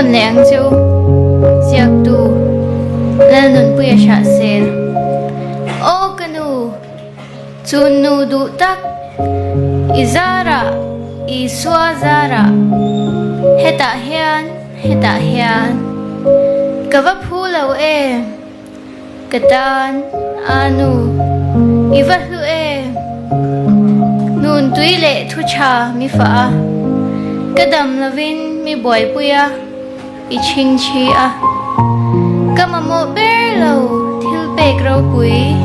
nawn leh ang che u. Ziaktu, Lalnunpuia Hrahsel. Aw ka nu, chu nu duh tak, i zarah, Isua zarah, hetah hian, hetah hian ka va phu lo em? Ka tan a nu, i va hlu em? Nun tui leh thu tha mi fah a, ka dam lovin mi buaipui a, i chhingchhi a. Ka mamawh ber lo thil pek ropui,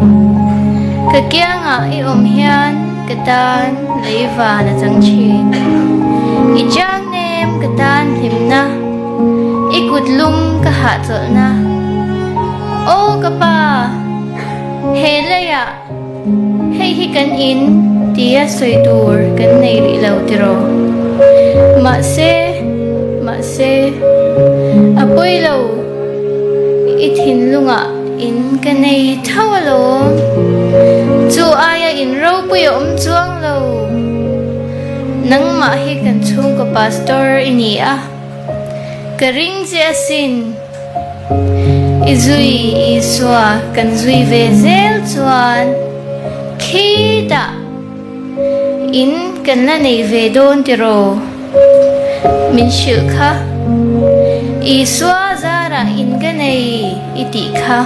ka kiangah i awm hian ka tan lei van a chang thin. I chang nem ka tan hlimna. I kut lum ka hahchawlhna. Aw ka pa, he leiah hei hi kan in tia sawi tur kan nei rih lo tiraw? Mahse, mahse, a pawi lo, i thinlungah in ka nei tho alawm. Chu aia in ropui a awm chuang lo. Nangmah hi kan chhungkaw pastor i ni a, ka ring che asin. I zui Isua kan zui ve zel chuan khitah in kan la nei ve dawn tiraw? Min hrilh kha. Isua zarah in ka nei i tih kha.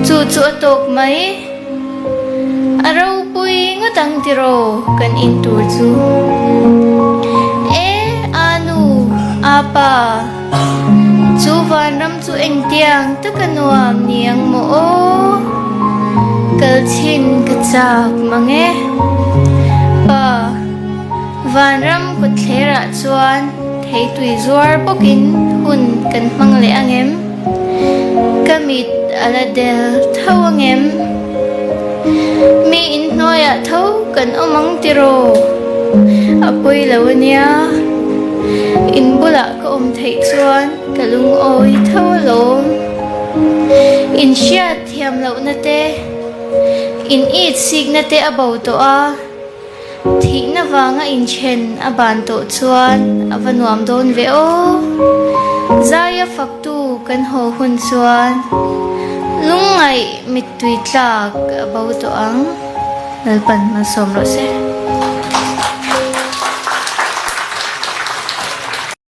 Chu chu a tawk mai. A ropui ngawt ang tiraw kan in tur chu. E a nu, a pa, chu vanram chu engtiang taka nuam ni ang maw aw? Kal chhin ka chak mang e. Pa, vanram kawtthlerah chuan theitui zuar bawkin hun kan hmang leh ang em? Ka mit a la del tho angem? Mi inhnuaiah tho kan awm ang tiraw? A pawi lo ania. In bulah ka awm theih chuan ka lungawi tho alawm. In hriat thiam lohna te, in it sikna te a bo tawh a. Thihna vanga inthen a ban tawh chuan a va nuam dawn ve aw. Zaia faktu kan haw hun chuan lungngaih mittui tlak a bo tawh ang. Lalpan malsawm rawh se.